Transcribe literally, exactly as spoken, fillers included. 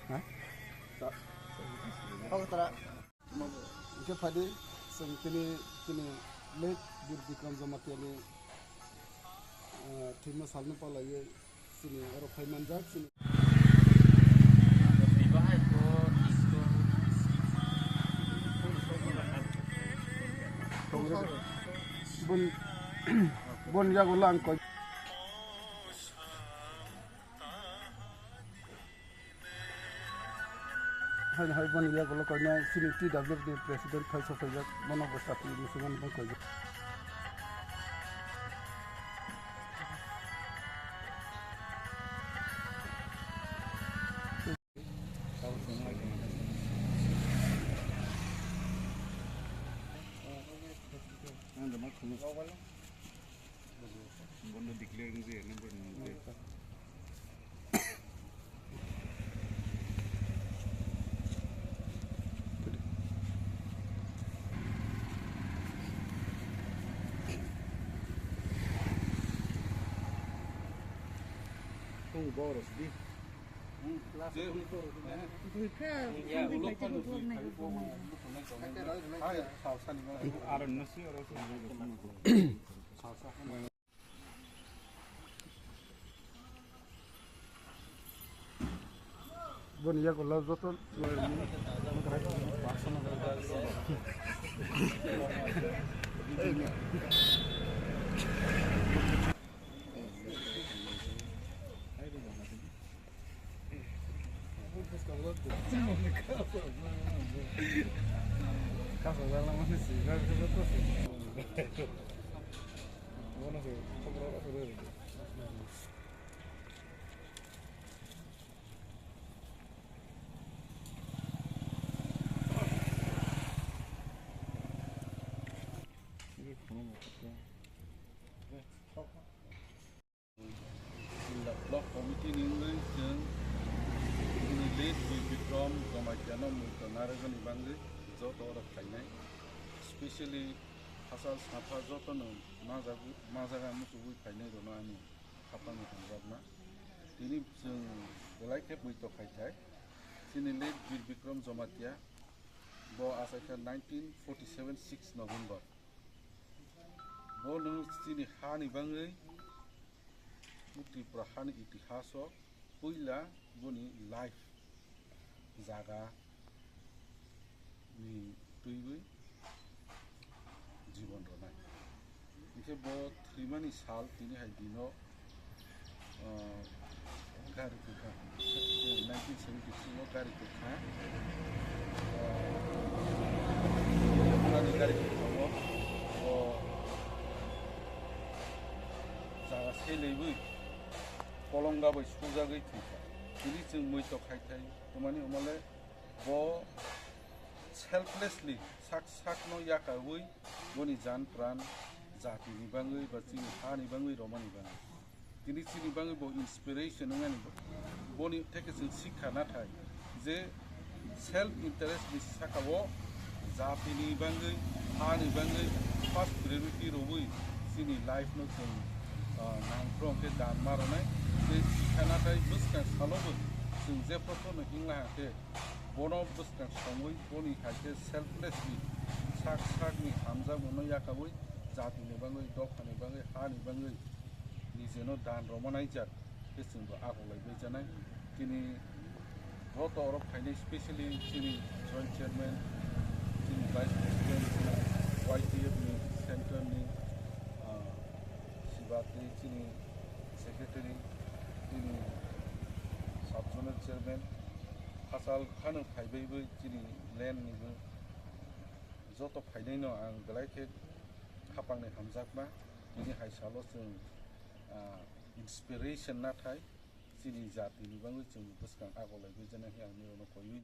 Ha? Hokotara. Hingke phadi, chwng tini, tini late Bir Bikram Jamatia ni, eh, thwima salno palaiwi chini oro phai manjak, chini. Bon, bon yago lang koi. Hai, hai, boni yagulo koinai chini T W F ni president phai sopaijak, bono bo chati muchungmani bo koijak. Bono declare wngwi ya number ni. Kung boros di. Aro nasi aro. Boni yago love joto. Block committee ni wngwi chwng chini late Bir Bikram Jamatia no muitu narwknani bagwi joto oro phainai, specially hachal satha jotono majagwi, majaga muchugwi phainai rwno ani khapangni hamjakma. Tini chwng belai khe muitu khai thai. Chini late Bir Bikram Jamatia bo achaikha nineteen forty seven six November. Bo nwng chini hani bagwi, bo Tripura hani itihaso puila boni life jaga ni twiwi jibon rwnai. Hingke bo thwimani sal tini hai dino, ah, gari kwkha, nineteen seventy three o gari kwkha, ah, gari kwkha o, o jaga selaiwi kolonga bai sujagwi thwikha. Tini chwng muitu khai thai, twmani omole bo selflessly sak sakno yakaui boni jan pran jatini bagwi ba chini hani bagwi romani bagwi. Tini chini bagwi bo inspiration wngnani bo-, boni theke chwng sikha nathai je self interest ni saka o jatini bagwi hani bagwi first priority rwui chini life no chwng, ah, nangkhrong khe dan ma rwnai. Tei sikha nathai bwskang salo bo chwng jephru phano hingla ha khe bono bwskang songwi boni hai khe selflessly sak sakni hamjakmungno yakaui jatini bagwi, dophani bagwi, hani bagwi nijeno dan romanaijak khe chwngbo agoklai bai janai. Tini joto oro phainai specially chini joint chairman, chini vice president, chini Y T F ni center ni, ah, siba tei chini secretary, chini sub zonal chairman, hachal khano phaibai bai chini land ni bo joto phainai no ang belai khe khapang ni hamjakma. Tini hai salo chwng, ah, inspiration nathai chini jati ni bagwi chwng bwskang agoklai bai jana hi ang nirok no koiwi